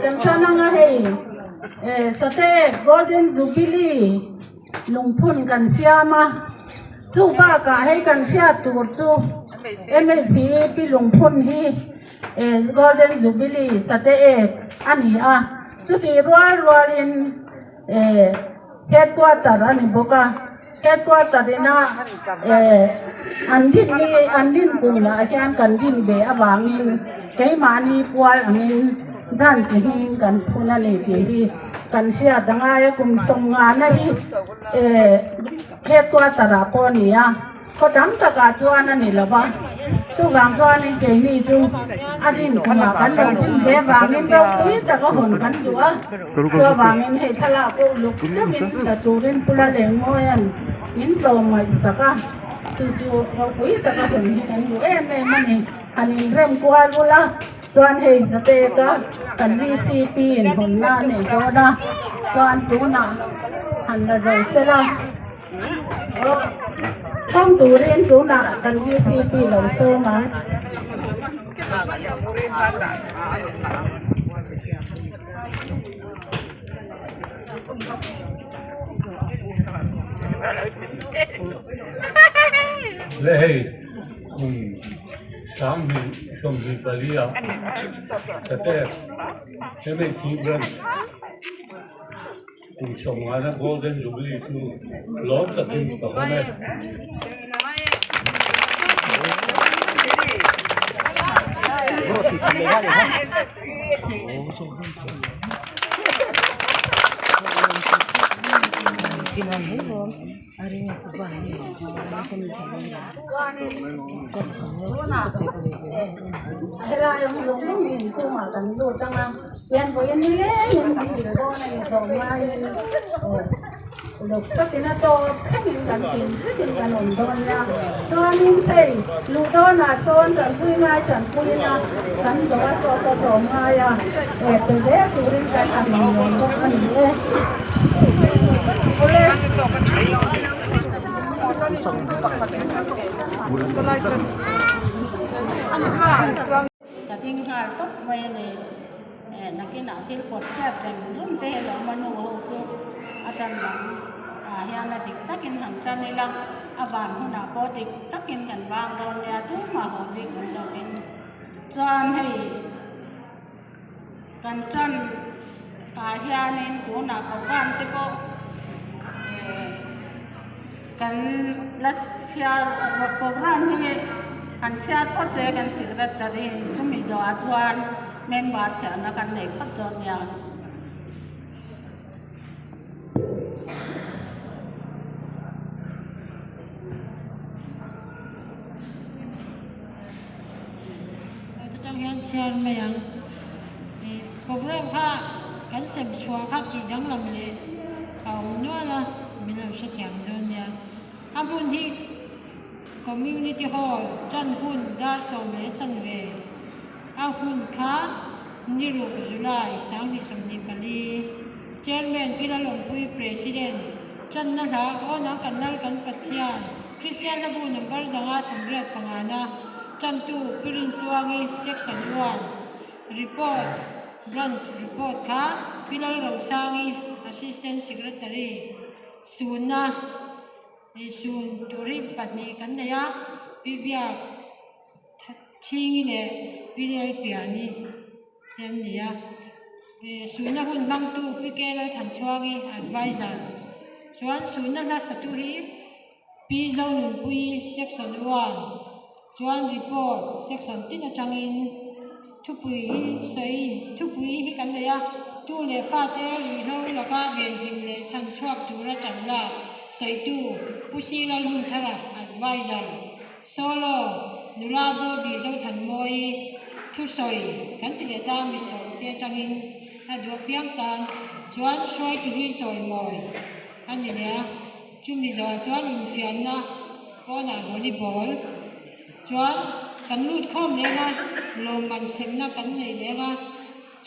Kan tan anga hei Sate Golden Jubilee lungphun kan siam a, chu bakah hei kan hriat tur chu MHEP lungphun hi Golden Jubilee Sate ek a ni a, chutih rual rualin Headquarter a ni bawk a. Headquarter ina an din hi an din kumah hian kan din ve avangin keimahni pual angin branch hming kan phun a ni tih hi kan hriat a ngai a. Kum sawmngana hi headquarter ah pawh a ni a. Khaw tam takah chuan a ni lo va, chuvang chuanin keini chu a rin kumah kan lo din ve vangin ropui taka hawn kan duh a, chuvangin hei thlalak pawh uluk takin la turin Pu Lalengmawia'n min tlawm ngaihsak a, chu chu ropui taka hawn hi kan duh em em a ni. Han inrem kual ula chuan hei Zateka kan VCP in hawnna a nei dawn a, chuan tunah han la zo sela. Thawng turin tunah kan VCP lo sawm ang. Le hei kum sanghnih 24 ah Satek MHC Branch Kum sawmngana Golden Jubilee chu lawm takin ka hawn e. Helai awm zawng zawng hi inchhungah kan lut ang a, hian vawiin ni lengin kan dil dawn a ni tlawm ngaiin uluk takin a tawp thlengin kan tin vekin kan awm dawn nia. Chuanin hei luh dawnah sawn tanpui ngai tanpuina kan zawh a saw saw tlawm ngai a, pe zel turin kan han inlawm bawk a ni e. Awle. Ka ding nghal tawp mai a ni. Nakinah thil pawt chhiat reng rum te hi lo awm a nu ho chu a tan lam ah hian a dik takin han tan ila a van hunah pawh dik takin kan vang dawn nia tumah haw bik awm lovin chuan hei Kan tan ah hianin tunah program te pawh kan la chhiar program hi an chhiar phawt hle kan secretary in chumi zawhah chuan member chhiahna kan nei phawt dawn nia. Heta tang hian chhiar mai ang. Ih program kha kan sem chhuah kha tih danglam leh a awm nual a, min lo hrethiam dawn nia. A hmun hi Community Hall chan hun dar 10:15 a hun kha ni ruk July 2024 Chairman Pi Lalawmpui President channa hla awn ang kan lal kan Pathian Kristian hlabu number 585 na Tantu Pi Rintluangi Section 1 Report Branch Report kha Pi Lalrosangi Assistant Secretary Sunna ih sun tur hi pahnih kan nei a Pi Biak Thingi leh Pi Lalpiani te an ni a ih sunna hun hmangtu Pi K Lalthanchhuangi Adviser chuan sunna hla satu hi Pi Zonunpuii Section 1 chuan report section tin atangin thupui hi sawi thupui hi kan nei a, tu leh fate ruihhlo laka venhim leh chhan chhuak tura tan lak sawitu Pu Sila Lunthara Adviser Solo Nula Bobby Zothanmawii thusawi kan ti leh ta mi sawmte atangin a duh apiang tan chuan hruaitu hlui chawimawi a ni leh a. Chumi zawhah chuan infiamna kawnah volleyball chuan kan lut khawm leng a, lawmman semna kan nei leng a,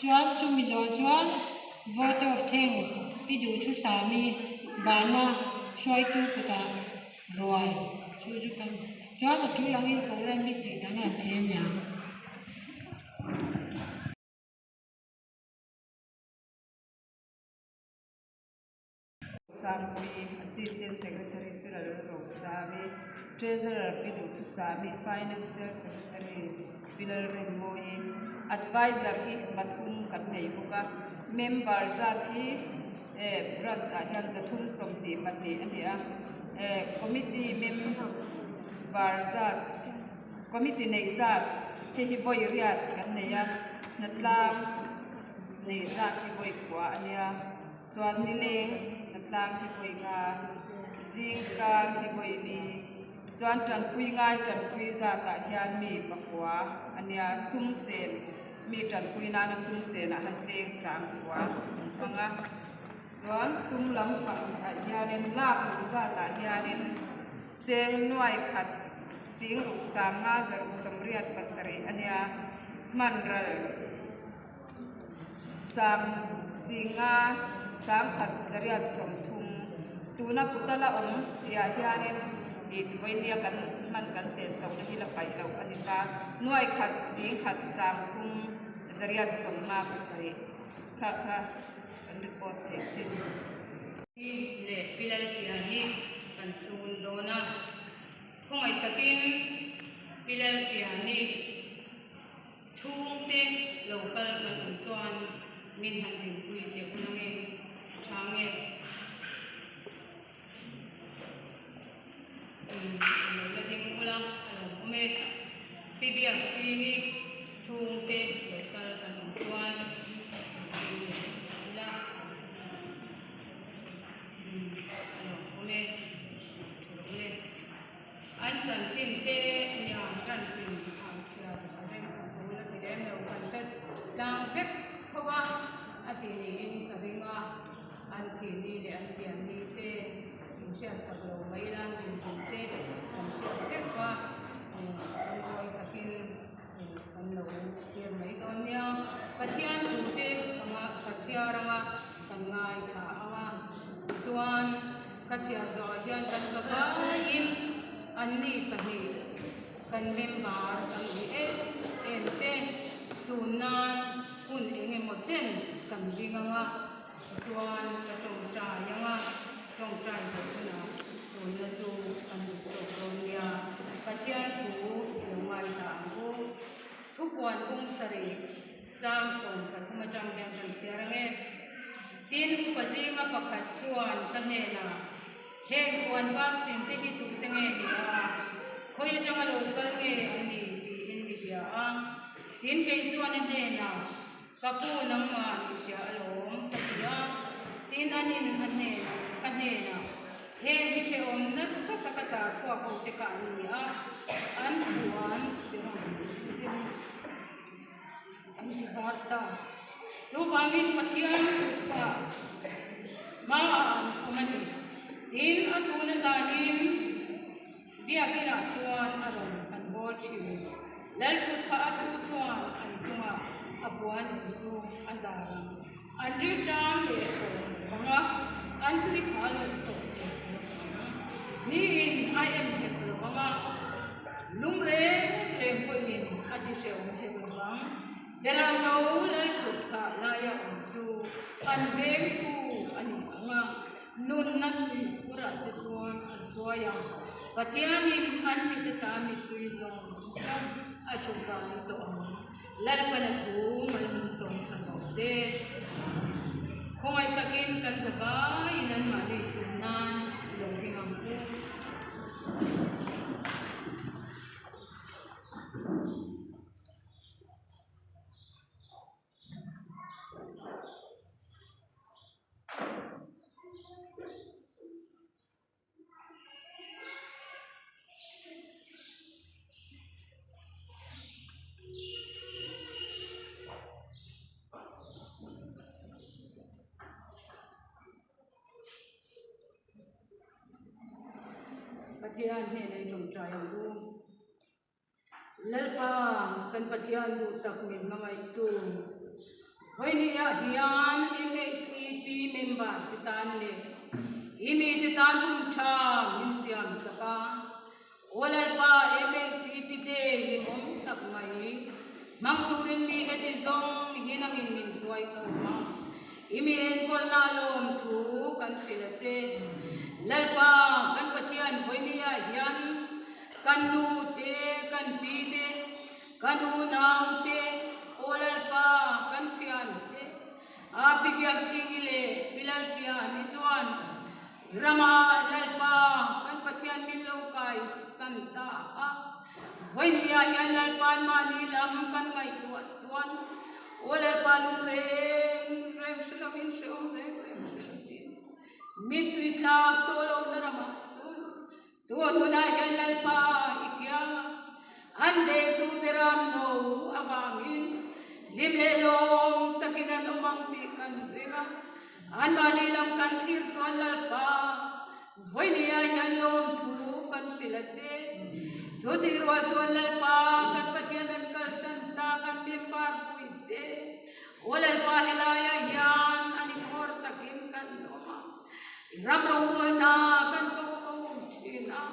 chuan chumi zawhah chuan vote of thanks pi duhthusami bana hruaitu kutah ruai chu chu kan chuan a tul angin program hi tih danglam thei a niang. Zosangpuii, Assistant Secretary Pi Lalrosangi, Treasurer Pi Duhthusami, Financial Secretary Pi Lalremmawii, Adviser hi pathum kan nei bawk a, member zat hi eh branch ah hian 322 a ni a, eh committee member zat committee neih zat hei hi vawi riat kan nei a, hnatlang neih zat hi vawi kua a nia. Chuan nileng hnatlang hi vawi nga, zing kar hi vawi li, chuan tanpui ngai tanpui zatah hian mi pakua a nia, sum sen mi tanpui nana sum senah han cheng sang kua an hmang a, chuan sum lampang ah hianin lak luh zatah hianin cheng nuai khat sing ruk sang nga zaruk sawmriat pasarih a nia, hman ral. Sang zinga sangkhat zariat sawmthum tuna kutala awm tihah hianin ih vawinia kan hman kan senso na hi la paih loh a ni ta. Nuai khat zingkhat sangthum zariat sawmnga pasarih kha kha kan report thei chin. Hi leh Pi Lalpia hi kan sun dawn a, khawngaih takin Pi Lalpia ni. Chhungte lo kal kan awm chuan min han dinpui teh u lang e, a tha nge? Umm a lo la ding ula a lo awm e. Pi Biak Chhingi chhungte lo kal kan awm chuan han ding leh ula umm a lo awm e, thu rawh le. An chanchin te nia transin ang chhiar a rem kan chu la ti lem lo kan hre tlang vek tho a, a ti niin ka ring a, an thih ni leh an pian ni te in hriat sak lo mai lan dinhmun te kan hriat vek a, lungawi takin kan lo thlir mai dawn nia. Pathian thu te ka chhiar anga kan ngaithla ang a, tichuan. Ka chhiar zawhah hian kan za vaiin anni pahnih kan member kan ui em em te sun nan hun eng emaw chen kan ding ang a, tichuan ka tawngtai ang a, tawngtai zawh hunah sunna chu kan duh tawk dawn nia. Pathian thu i lo ngaithla ang u. Thupuan bung sarih chang 13 atang hian kan chhiar ang e. Tin, upa zinga pakhat chuan ka hnenah, Heng puan vaccine te hi tute nge ni a? Khawi atanga lo kal nge an ni? tiin mi bia a. Tin, kei chuan a hnenah, Ka pu nangmah ni hria alawm, ka ti a. Tin, anin a hnenah, ka hnenah, Heng hi hrehawm nasa taka tar chhuak ho te kha an ni a, an puan zir. An ti var ta. Chuvangin Pathian kutah hmaah an awm a ni. Tin, a chhuna zanin biakinah chuan a rawn an bawl thin. Lalthut kha a thu chuan an chungah a puan in chu a zar ang. An rilṭam leh tawh vang a, an tui kha lo tawh leh lo vang. Niin a em hek lo vang a, lung reng reng pawhin a ti hrehawm hek lo vang. Berangno lalthut kha laia awm chu an vengtu a ni ang a, nunna tui phurah te chuan an hruai ang. Pathianin an mite ta mittui zawng zawng a hruhfai tawh ang. Lalpana thu malmin sawmsa rawh se. Khawngaih takin kan zavaiin anmahni sum nan lo ding ang u. Pathian hnenah i tawngtai ang u. Lalpa kan Pathian duh tak min hmangaihtu Vawinia hian MHEP member te tan leh i mite tan hun tha min siam sak a. Aw Lalpa MHEP te hlimawm tak mai hmang turin mi heti zawng hi nangin min hruai khum a. I mi enkawlna lawm thu kan hrilh a che. Lalpa kan Pathian vawinia hian kan nu te, kan pi te, kan unau te, aw Lalpa kan thian te, a pi Biakchhingi leh pi Lalpiani chuan Rama Lalpa kan Pathian min lo kai san ta a. Vawinia hian Lalpa'n mahni lam kan ngaihtuah chuan aw Lalpa lung reng reng hre lovin hrehawm reng reng hre lovin mittui tlak tawh lohna ramah chuan tun hunah hian Lalpa i kiang a, an vengtu beram no avangin hlim leh lawm takin an awm ang tih kan ring a, anmahni lam kan thlir chuan Lalpa Vawinia hian lawmthu kan hrilh a che. Chu tih rual chuan Lalpa kan Pathian an kalsan ta kan member puite aw Lalpa helaiah hian an inhawr takin kan awm a, ram rawngbawlna kan thawk ko thin a,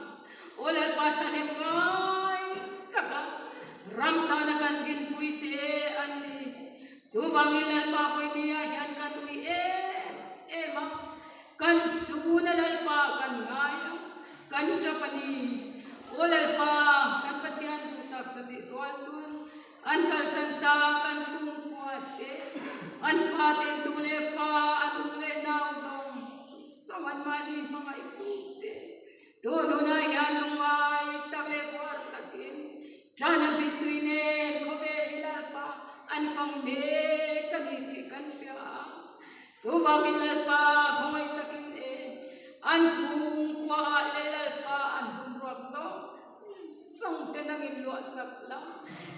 aw Lalpa thahnem ngai taka ram tana kan dinpuite an ni. Chuvangin Lalpa vawinia hian kan ui em em a. Kan suna Lalpa kan ngai a, kan tap a ni. Aw Lalpa, kan Pathian duh tak chu tih rual chuan an kalsan ta kan chhungkua te, an fa ten tu leh fa, an u leh nau zawng zawng an mahni hmangaih tu te, tun hunah hian lungngai tak leh khuar takin Ṭana bittui nen khawvel hi Lalpa an fang mek a ni tih kan hria a. Chuvangin Lalpa khawngaih takin e, an chhungkuaah leh Lalpa an hun ruak zawng zawng te nangin luahsak la,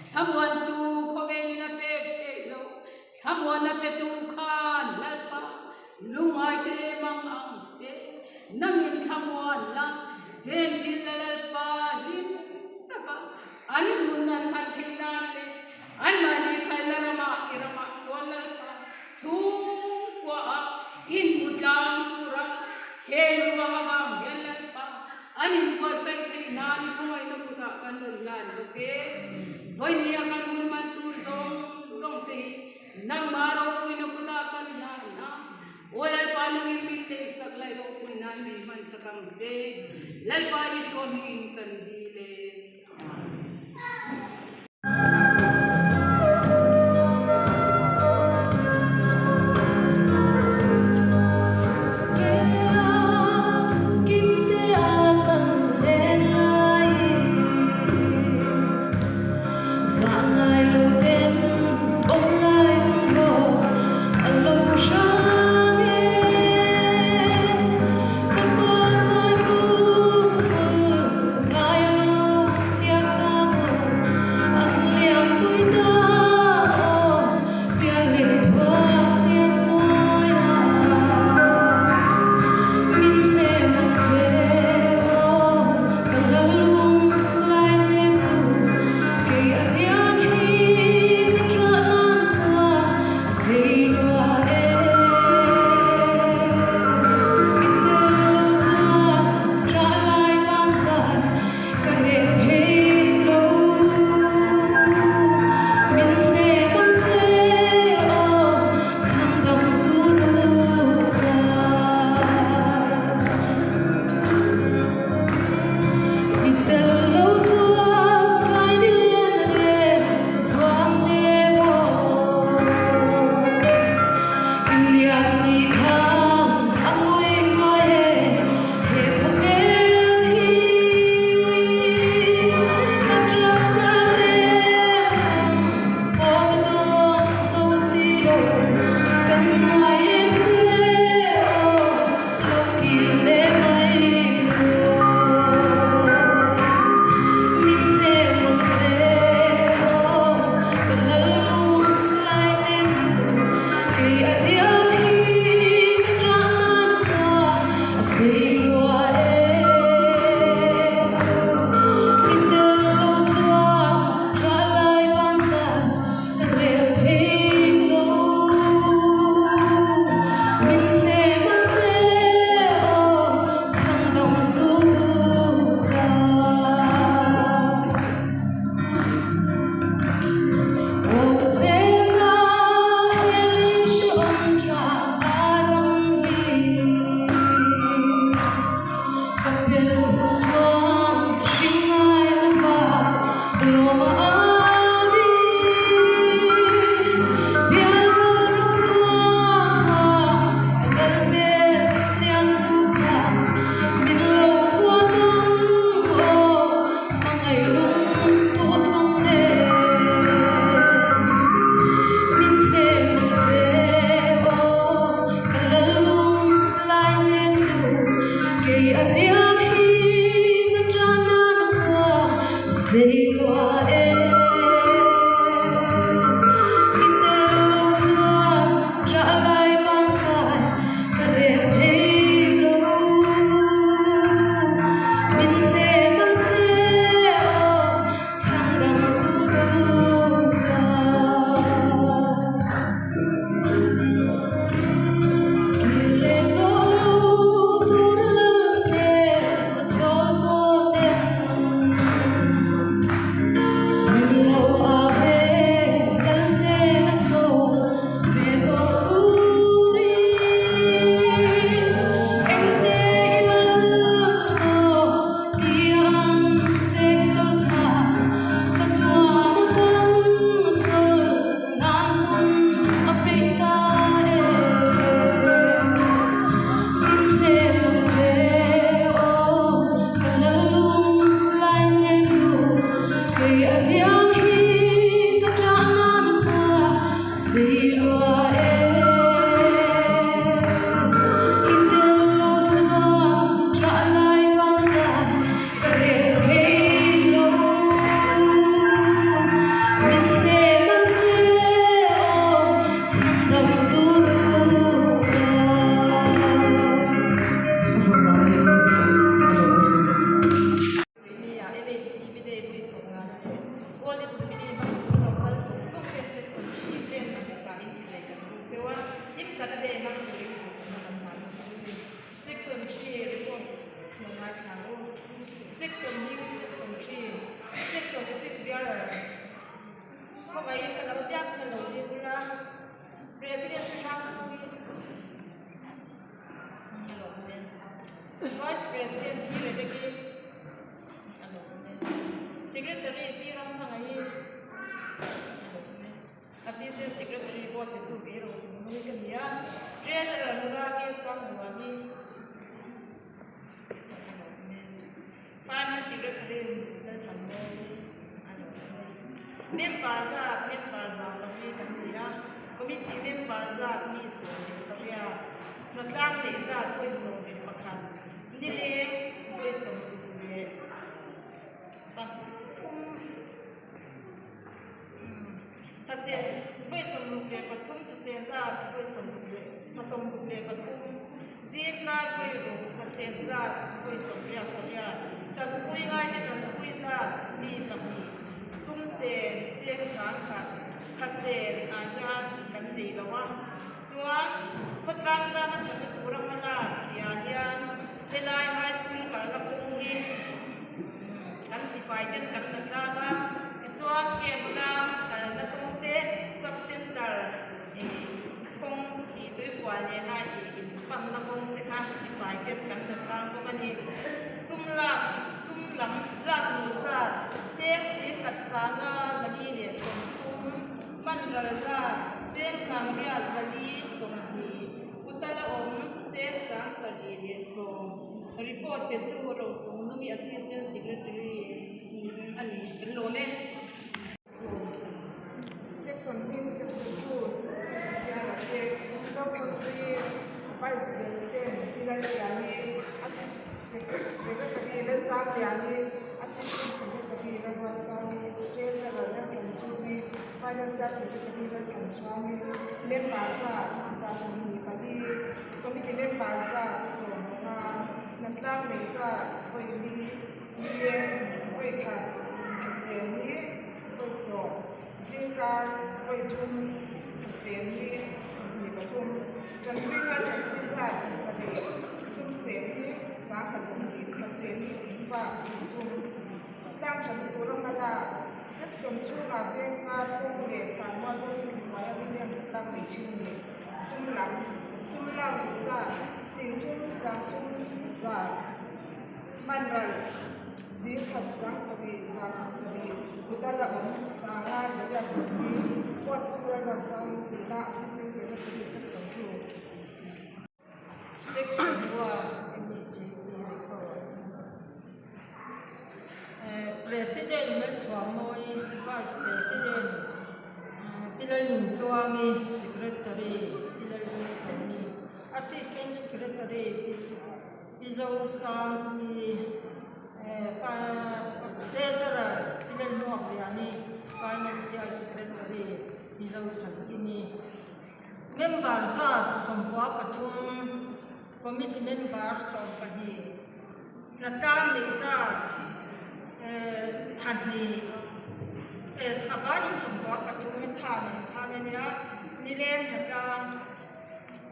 thlamuantu khawvelin a pek theih loh, thlamuan a petu khan Lalpa lungngai te leh mang ang te nangin thlamuan la, chenchil la Lalpa hlim taka an nun an hman theih nan leh anmahni phalna ramah i ramah chuan Lalpa chhungkuaah inhmu tlang tura heng ruang avang hian Lalpa an inbuatsaih theih nan i khawngaihna kutah kan rawn hlan bawk e. Vawinia kan hun hman tur zawng zawng te hi Nangmah ropuina kutah kan hlan a, Aw Lalpa nangin min neihsak lai ropui nan min hmansak ang che, Lalpa Isua hmingin kan dil e. Amen. Hlim taka day hmang turin duhsakna kan hlan ang chu ni. Section 3 report lo ngaithla u. Section hming Section 3 Section Office Bearer Khawngaihin ka lo biak ka lo ding ula President pi hrang chhungin a lo awm e. Vice President pi Rebecca a lo awm e. Secretary pi Ramhmangaih a lo awm e. Assistant Secretary vote petu kei ro chung nui ka ni a, Treasurer nula K Sangzuani a lo awm e. Finance Secretary Lalthanmawii a lo awm e. Member zat member 4 kan ni a, Committee member zat mi 18, hnatlang neih zat vawi 11, nileng vawi 63. Thaseh vawi 63 thaseh zat vawi sawmruk leh tha 63 zirlai vawi ruk thaseh zat vawi 88 tanpui ngaite tanpui zat mi pahnih sum sen cheng sangkhat thaseh ah hian kan nei lo a chuan khawtlang tana thatna tura hmalak tih ah hian helai high school kalna kawng hi Kan tifai ten kan la tlang a, tichuan camp tlang kalna kawng te sub center kawng ih tuikual nena ih in panna kawng te kha tifai ten kan la tlang bawk a ni. Sum lak sum lam lak luh zat cheng singkhat sanga 430 hman ral zat cheng sangriat 420 kutala awm cheng 710. Report petu Rochung Nungi Assistant Secretary a ni kan lawm e. Section hming Section 2 Secretary Biara te Zothangpuii Vice President Pi Lalliani Assistant Secretary Lalchangliani Assistant Secretary Lalruatsangi Treasurer Lalthanchhungi Financial Secretary Lalthanchhuangi Member zat 124 Committee member zat 15, hnatlang nei zat vawi li, nileng vawi khat, thasem hi vawi sawm, zingkar vawi thum, thasem hi 23, tanpui ngai tanpui zat sarih, sumsem hi 120, thasem hi thingfak 30, tlang thatna tur a hmala section chhungah vengkar kawng leh thlanmual bawk hnuaia rilem tlang nei thin a ni. Sum lam, sum lak duh zat, singthum, sangthum, za, hman ral, zing khat, sang sarih, za 70, kutal a awm, sanga, zariat 40, court thura ruat sang tihna Assistant Secretary Section 2. Section 1 MEGP report President Melthuamawi, Vice President Pi Lalnuntuangi, Secretary Pi Lalruisawmi, Assistant Secretary Pi Zosangpuii, Treasurer Pi Lalhmuakliani, Financial Secretary Pi Zothankimi. Member zat 93, Committee member 12, hnatlang leh zat thahnih a vanin 93 tha nen khan a nia, nileng hnatlang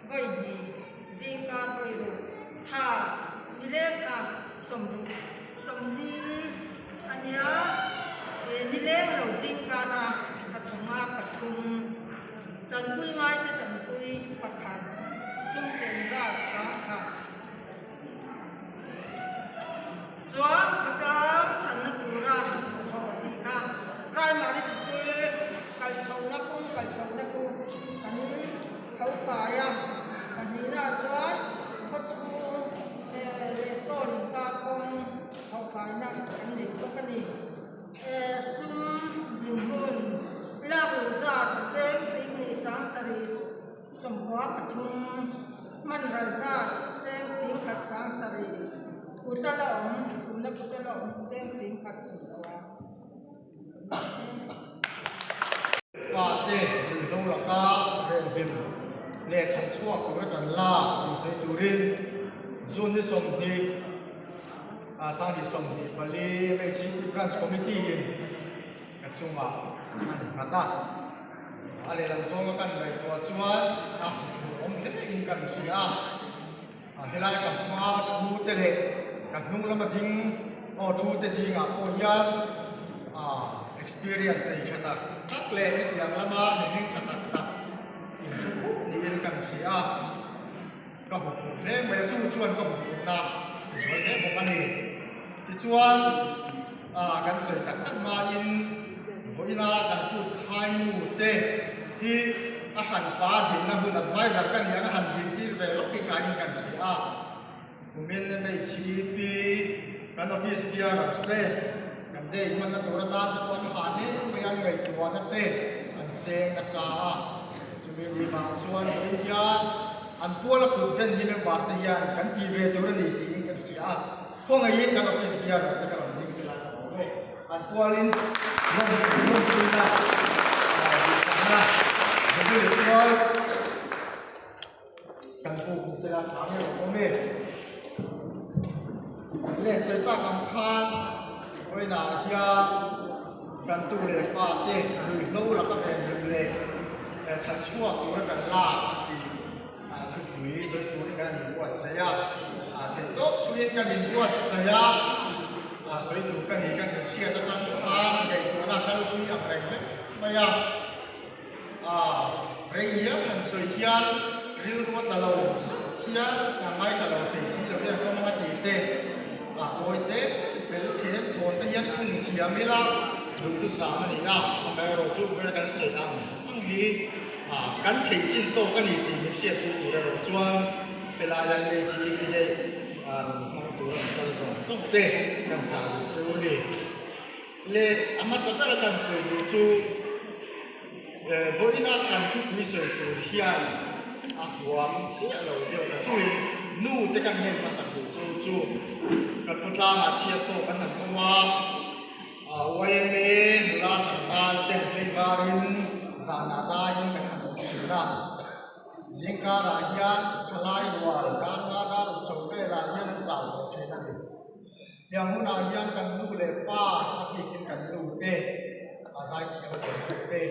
vawi hnih, zingkar vawi ruk tha nileng kha sawmruk sawmli a nia, nileng lo zingkara tha 53. Tanpui ngaite tanpui pakhat, sum sen zat 10,000. Chuan khawtlang thanna tura thawh tih kha primary sikul kal chhohna kawng kal chhohna chu kan tho fai a, pahnihna chuan khawchhung restaurant inkar kawng tho faina kan nei bawk a ni. Sum dinhmun lak luh zat cheng 10 7 93 hman ral zat cheng 1 7,000 kuta la awm kumna kuta la awm cheng 1 90. Pa te ruihhlo laka venhim leh chhanchhuak tura tan lak tih sawi turin June ni 20 2024 MHEP Branch Committee in ka chungah an nghat a, a lehlam zawnga kan ngaihtuah chuan a. hria a, helai ka hma thu te leh ka hnung lama ding aw thu te zingah pawh hian ah experience nei tha tak tak leh hetiang lama mihring tha tak tak inthu khup niin kan hria a. Ka hmu phur hle mai a, chu chuan ka hmu phurna a zual hle bawk a ni. Tichuan ah kan sawi tak tak hmain vawiina kan kut khainu te hi a hranpa dinna hun advisor ka ni ang a han dintir ve lawk hi thain kan hria a. Kumin MHEP kan office bearers te kan day hmanna tur atan te pawh an hah hle mai a, an ngaihtuahna te an seng nasa a. Chumi ni vang chuan vawiin hian an puala kut ben hi member te hian kan tih ve tur a ni tiin kan hria a, khawngaihin kan office bearers te ka rawn ding zela ka awm e. An pualin lawmpuina duhsakna Zubili pual kan buk zela tha nge ka awm e. Le sawi tak ang khan vawiinah hian kan tu leh fate ruihhlo laka venhim leh chhan chhuak tura kan lak tih thupui sawi turin kan inbuatsaih a, theihtawp chungin kan inbuatsaih a, sawi tur ka ni kan inhriat atang khan ngaihtuahna kal thui ang reng vek mai a. Rei liam han sawi hian rilru a tla lo zet hian a ngaithla lo thei si lo hian kawng anga tih te, a tawi te, fel then thawn te hian khung thiam ila duhthusam a ni a, amaherawhchu ber kan sawi ang ang hi kan thei chin tawk a ni tih min hriat duh tur erawh chuan helai a MHEP te rawn hmang tur an kal zawng zawng te kan chah duh chu a ni. Leh a hmasa bera kan sawi duh chu vawiina kan thupui sawi tur hian a huam chiah lo deuh ta chuin nu te kan ngen hmasak duh chu chu kan khawtlangah chhiat tawk an han awm a, YMA nula tlangval ten tlaivarin zanah zaiin kan han awm thin a, zingkarah hian thalai rual dar nga dar ruk chho velah hian an chau tawh thin a ni. Tiang hunah hian kan nu leh pa a bikin kan nu te, a zaithiam a tel bawk te,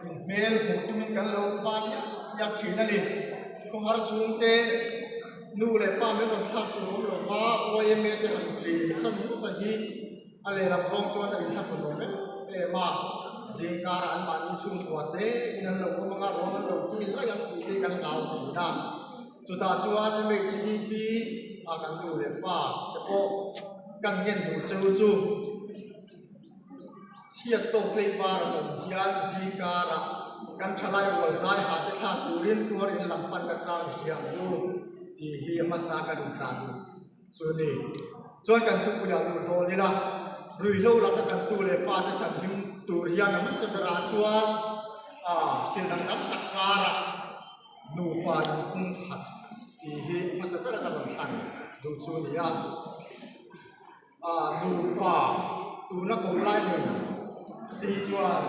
in hmel hmuh tumin kan lo fa diak diak thin a ni. Khawhar chhungte nu leh pa min rawn thlak tur awm lo va, YMA te han ṭin san ngawt a hi a lehlam zawng chuan a inthlahrun awm em em a. Zingkarah anmahni chhungkua te in an lo awm anga ruang an lo kil laih ang tih te kan hlau thin a. Chutah chuan MHEP a kan nu leh pa te pawh kan ngen duh cheu chu chhiat tawk tlei var an awm hian zingkarah kan thalai rual zai ha te thlak turin tuar in lam pan na chang hria ang u tih hi hmasa kan inchah duh chu a ni. Chuan kan thupuiah luh dawn ila ruihhlo laka kan tu leh fate chhanhim tur hian a hmasa berah chuan thil dang tam tak karah Nupa inpum khat tih hi hmasa ber a rawn thlan duh chu a ni a, ah nupa tuna kawm lai nei te hi chuan.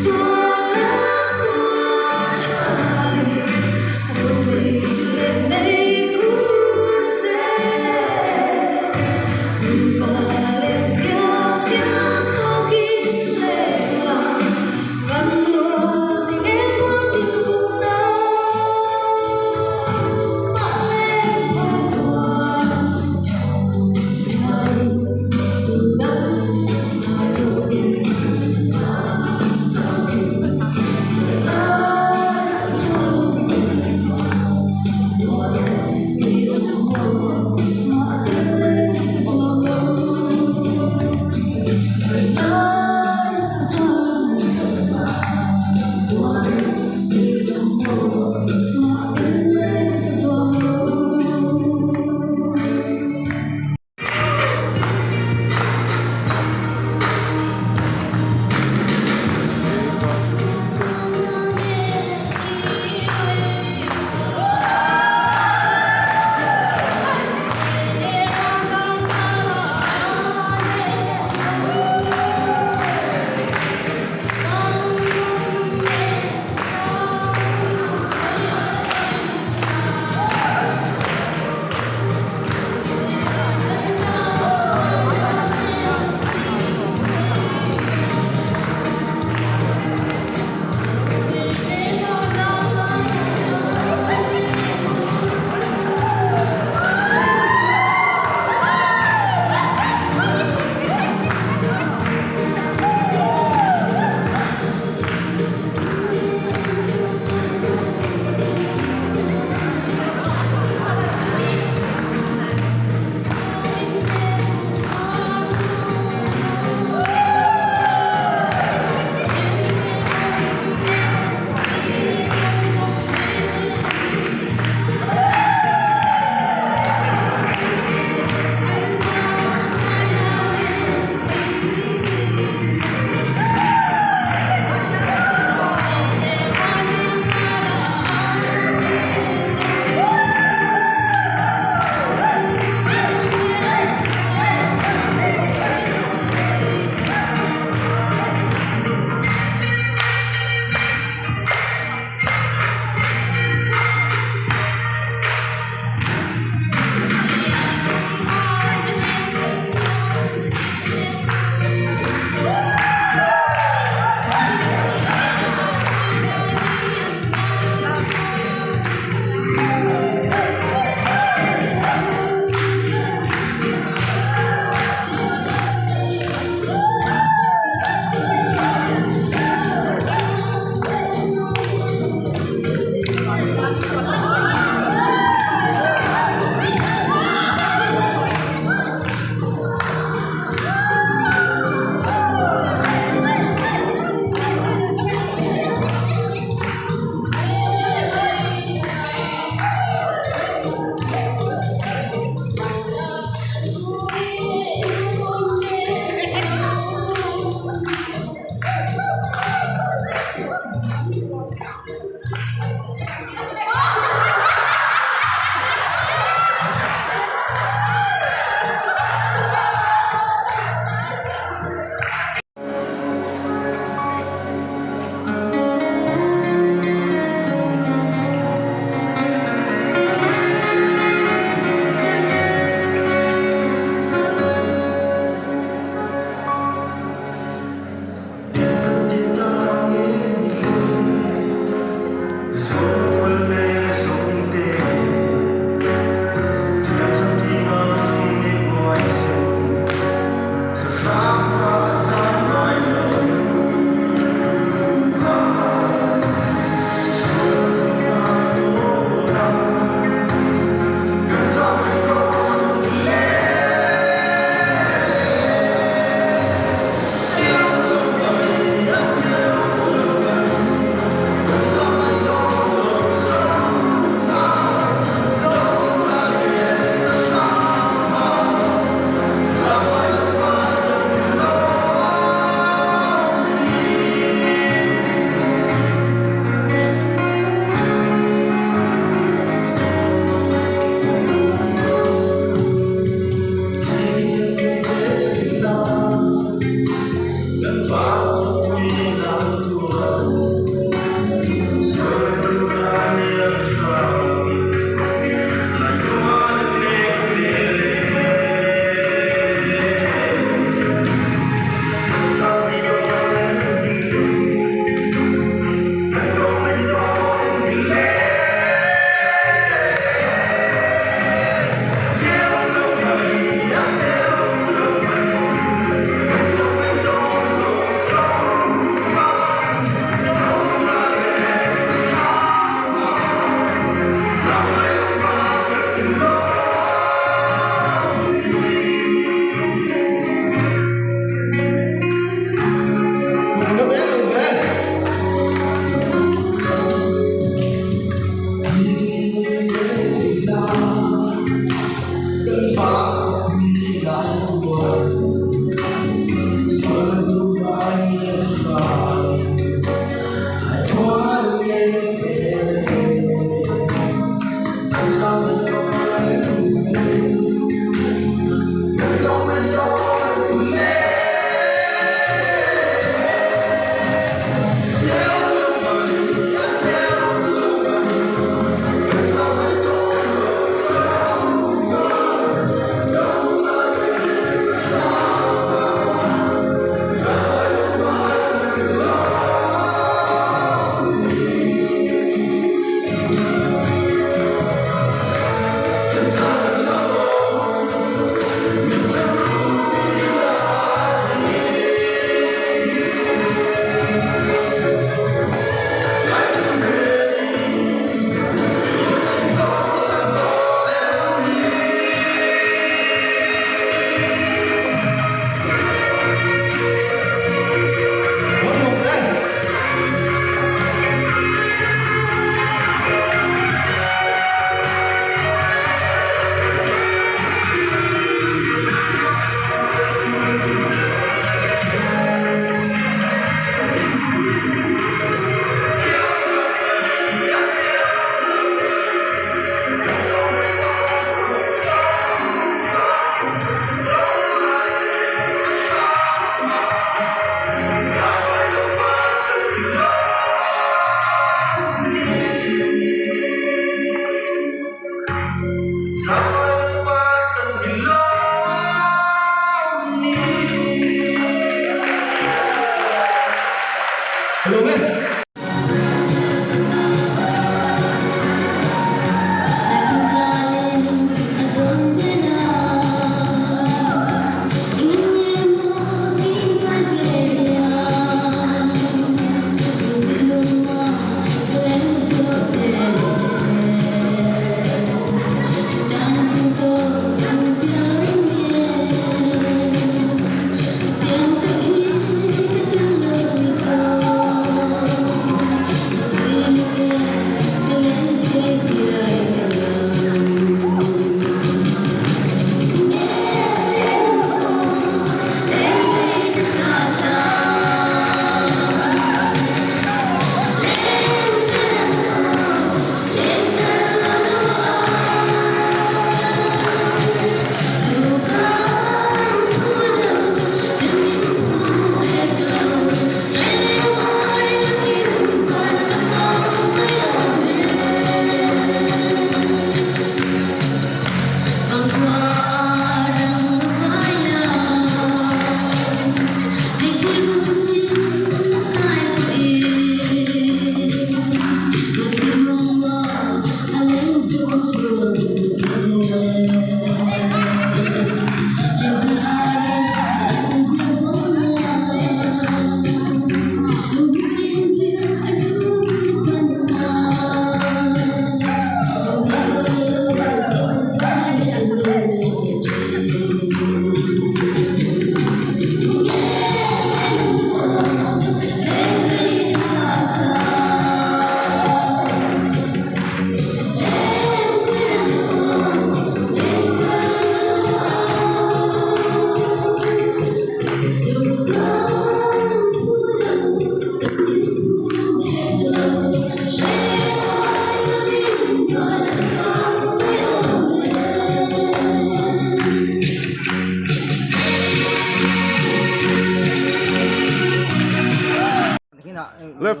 Left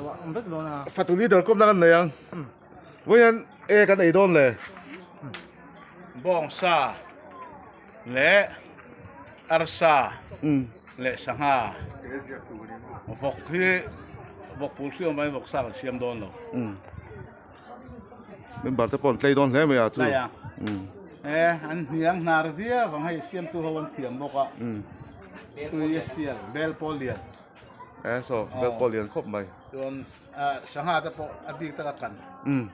fatu leader kawm na kan nei ang. Vawiin e kan ei dawn le. Bawngsa leh arsa leh sangha vawk hi vawk pul hriau mai vawksa kan siam dawn lo. Member te pawh an tlei dawn hle mai a chu. Tlei a. E an hniang hnar viau ang hei siamtu ho an thiam bawk a. Tui a sial bel pawh lian. E saw bel pawh lian khawp mai. Chuan sangha te pawh a bik taka kan an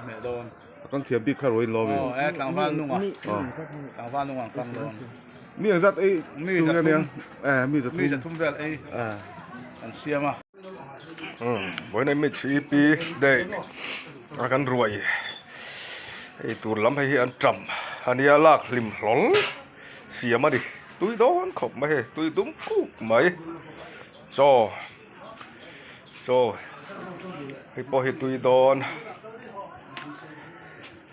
hmeh dawn. A kan thiam bik kha ruain lawm in. Aw e tlangval nunga. Tlangval nunga an kang dawn. Mi engzat ei mi zathum. E mi zathum. Mi zathum vel ei an siam a. Vawiin MHEP day a kan ruai ei tur lam hei hi an tam a nia lak hlim hlawl siam a ni tui dawn khawp mai hei tui dum kuk mai chaw chaw hei pawh hi tui dawn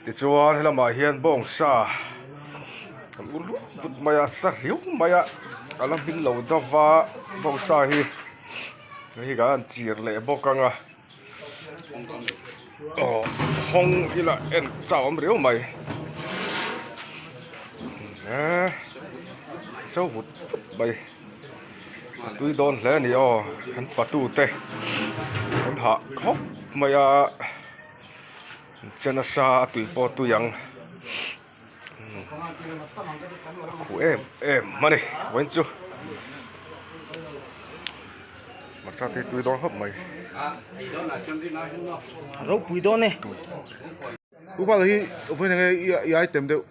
tichuan helamah hian bawngsa an ur lup vut mai a sa riau mai a a la hmin lo deuh va bawngsa hi. Hei hi kan han chir leh bawk ang a aw hawng ila en chau awm riau mai eee so vut vut mai a tui dawn hle a ni aw an fatu te an hah khawp mai a che nasa a tui pawh a tui ang. A khuh em em a ni vawiin chu hmarcha te tui dawn khawp mai. Ropui dawn e. Upa hi vawiin enge i item deuh.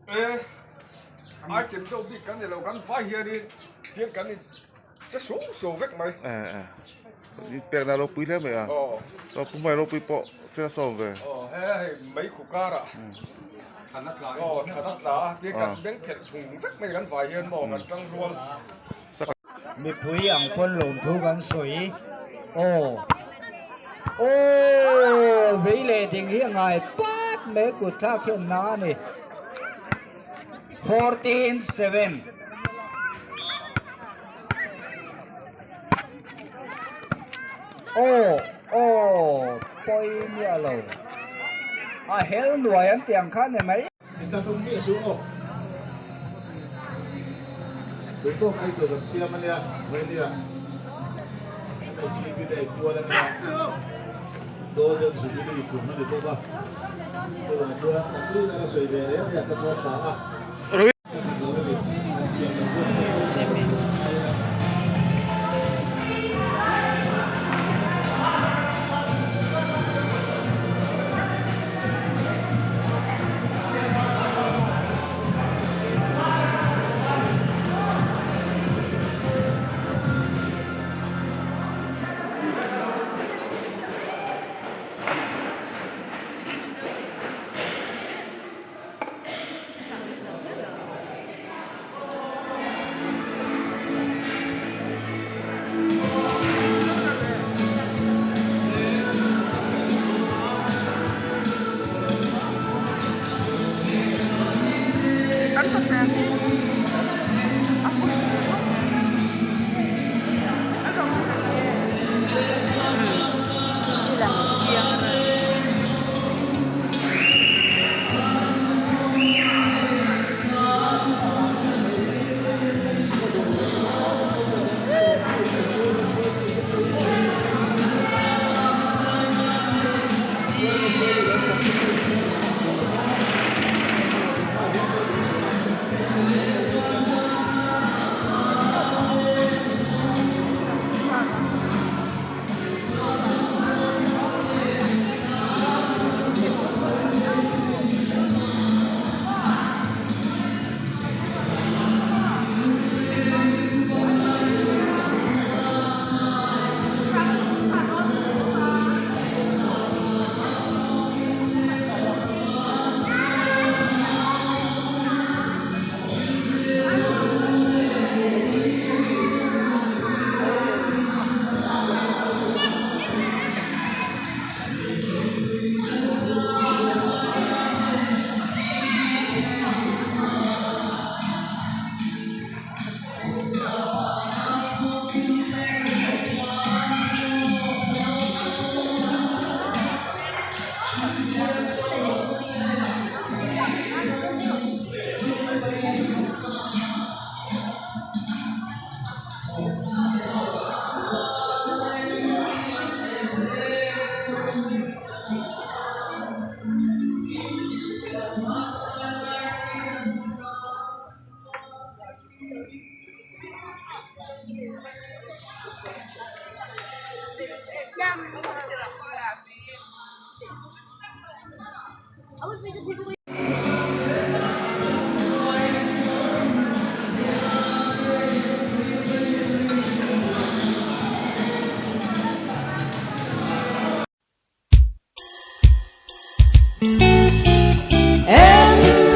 E item deuh bik kan ni lo kan vai hianin thil kan in Che suau suau vek mai. Eh eh. I pek na ropui hle mai a. Aw. Aw pu mai ropui pawh che sawm ve. Aw he hei mei khu karah. Thlan a tla. Aw thlan a tla a tia kan beng phelh phung vek mai kan vai hian maw kan tang rual. Mipui ang pawn lawmthu kan sawi. Aw. Aw vei leh ding hi a ngai pat mai kut thlak hian na a ni. 14 7 Aw aw pawi miah lo a hel nuai an tih ang kha ni mai. Engka tum miah suh aw. Tui tawk ei tur kan siam ania Vainia MHEP te ei kual ania Golden Jubilee kum a ni bawk a. Chuvang chuan Katrina ka sawi ve reng nia ka tuar tha a. Ka dik lo a ni. An thiam lo pawh a ni. Ngai ila.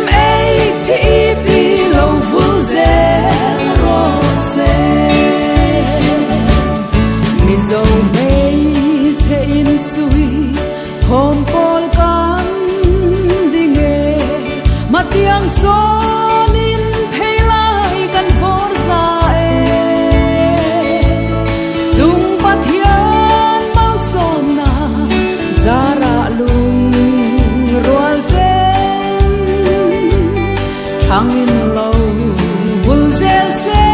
MHEP lo vul zel rawh se. Mizo hmeichhe insui khawm pawl kan ding e. Matiang sawmin phei lai kan vawr za e. Chung Pathian malsawmna zarah lung rual ten thangin lo vul zel se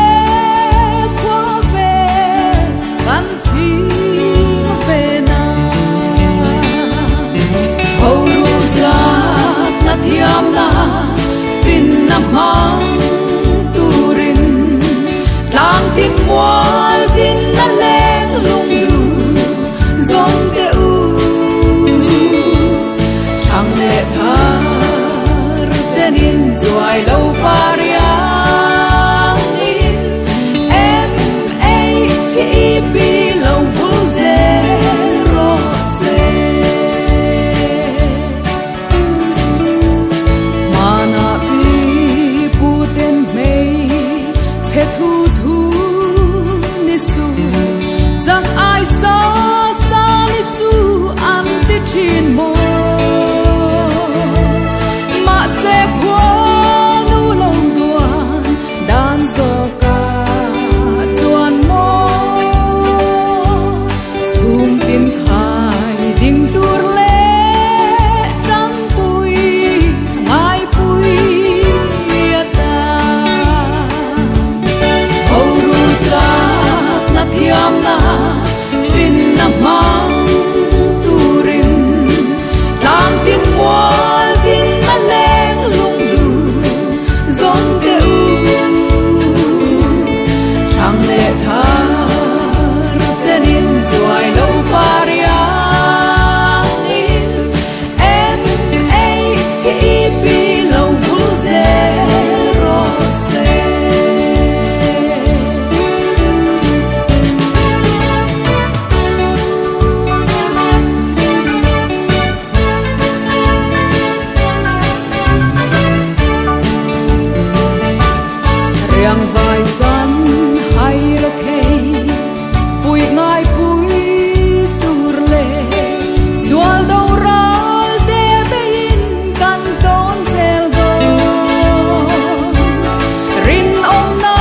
khua ve kan chhing ve na. Ho ru zat na thiam na fin na hmang turin tlang tin mual tin na leng lung du zawng te u thang leh thar chenin chuai lo par iang in MHEP lo vul zel rawh se. Hmanah pi pu ten hmei chhe thu thu ni su, chak ai sa sa ni su an ti thin maw. Mahse khua nu lo duan dan zawk ah chuan maw. Chhung tin khai ding tur leh tangpui ngaipui ata. Ho ru chak na thiam na fin na hmang turin tlang tin mual tin na leng lung du zawng te u. Thang leh thar chenin chuai lo par iang in MHEP lo vul zel rawh se. Riang vai chan hai ra thei pui ngai pui tur leh sual do ral te beiin kan tawn zel dawn. Rinawmna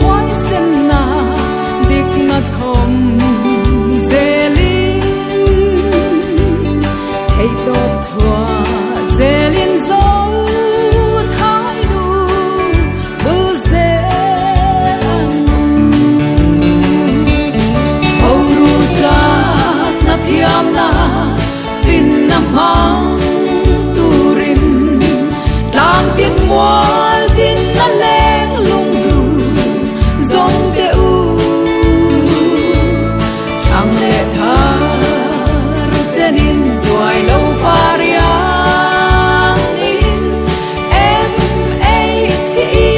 huaisenna dikna chhawm zelin theihtawp chhuah zelin zo thai du bul zel ang u. Ho ru chak na thiam na fin na hmang turin tlang tin mual tin na leng lung du zawng te u. Thang leh thar chenin chuai lo par iang in MHEP